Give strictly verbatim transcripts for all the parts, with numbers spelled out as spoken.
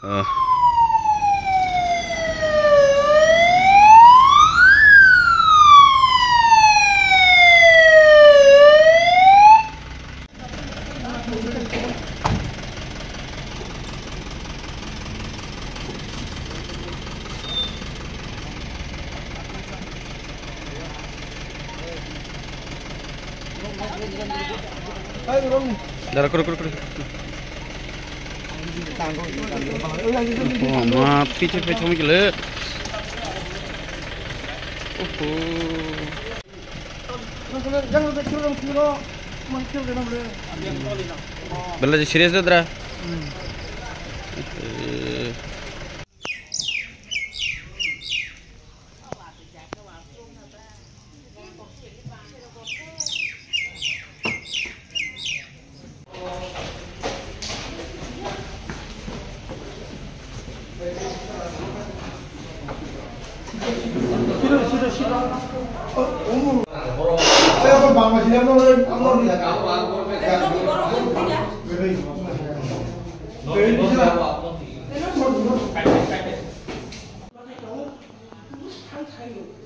Ah. Dara, kuru, kuru, kuru. Oh, ma, piche, piche, mi kile. Oho. Bela je serious da dra. Eh.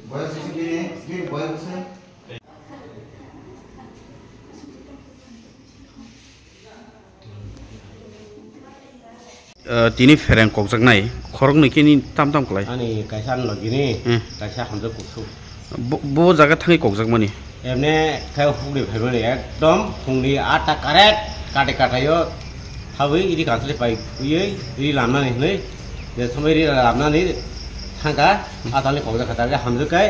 Boyos hwse bini, bini boyos hwse? Ah, tini phereng kokjaknai, khoroknwi khe nini tam tam kwlai. Ani kaisa ani logini, Hmm. kaisa hamjak kusu. Bo, bo jaga thangwi kokjakmani? Emne khe hukni phaimani, ekdom phungni atta correct kati kataio habwi iri kansle pai phuiwi iri lamnani hinwi je somoi iri lamnani thangkha, atalni kokjak kha, tabukhe hamjak khe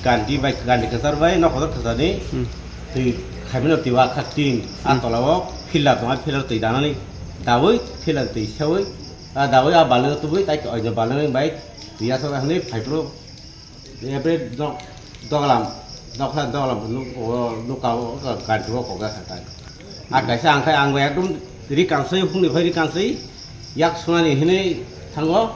ganti bai, ganti kwchar bai nok kotor kwcharni Hmm. twi khaimano twi wakha tin, a Hmm. tolao pillar tongo, pillar twi danani dawi, pillar twi sewi, a dawi a baleng tubui, tai oino baleng bai twi asok hinwi phaiphuru. Ebe dok-, doglam, doglam, doglam, nuk, o, nuk, o, o, ganti o kokjak kha tai. A kaisa ang khai, ang bai ekdom ri kansai, hukni phai ri kansai, yak sunani hinwi thango,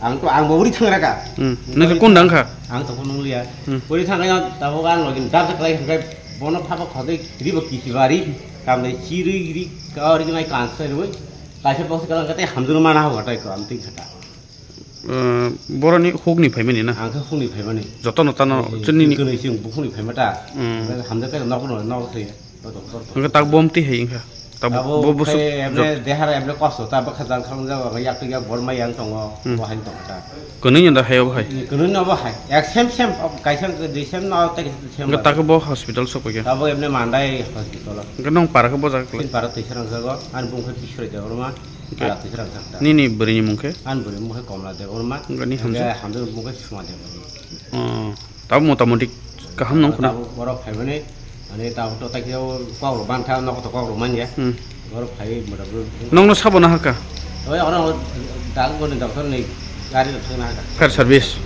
ang to, ang bo uri thang raka. Hmm. Nokhe kun dang kha? Ang to kun nung liya. Hmm. Uri thang kha, tabuk ang login dab se khlai kha, bono phaba khodai, ri bo kisi bari, kam dai, chi ri, ri, ka ri nai kansai rwi, kaisa box kalang kate hamjung mana ho gatai ko, am ting kha ta. Eh, boroni hukni phaimani na? Ang khe hukni phaimani. Jotono tano Eh, chini ni kwnwi chwng bukhukni phaima ta. Mm. Hamjak khe nokno, nok se. Hwnkhe tak bom twi hai wngkha. Tak abo bo, bo khe su-, emne jot- dehar emne kosto ta bwkha jang khang jago yak yak bor mai yang tongo. Mm. Bo hai tong ta. Kwnwi no da hai bo hai. Kwnwi no bo hai. Ek sem sem kaisa dui sem no ta sem. Hwnkhe tak bo hospital sok khe. Abo emne mandai hospital. Hwnkhe nong para khe bo jaga kle. Para twi serang jago. An bung khe bisroi jago ma. Hwnkhe para twi serang jak ta. Nini bwrwini mung khe? Ani bwrwini mung khe Komla Debbarma. Hwnkhe ni hamjak? Hwnkhe hamjakni mung khe Suma Debbarma. Oh, tabo motamoti kaham nang khuna? Tabo borok phaimani, ani tabo to takhe o kok rok man kha, nok to kok rok man ya. Hmm. Borok phai motamoti. Nokno sabo na hakha? Oi, oro dag goni doctor ni gari rok thangna hakha. Fire service?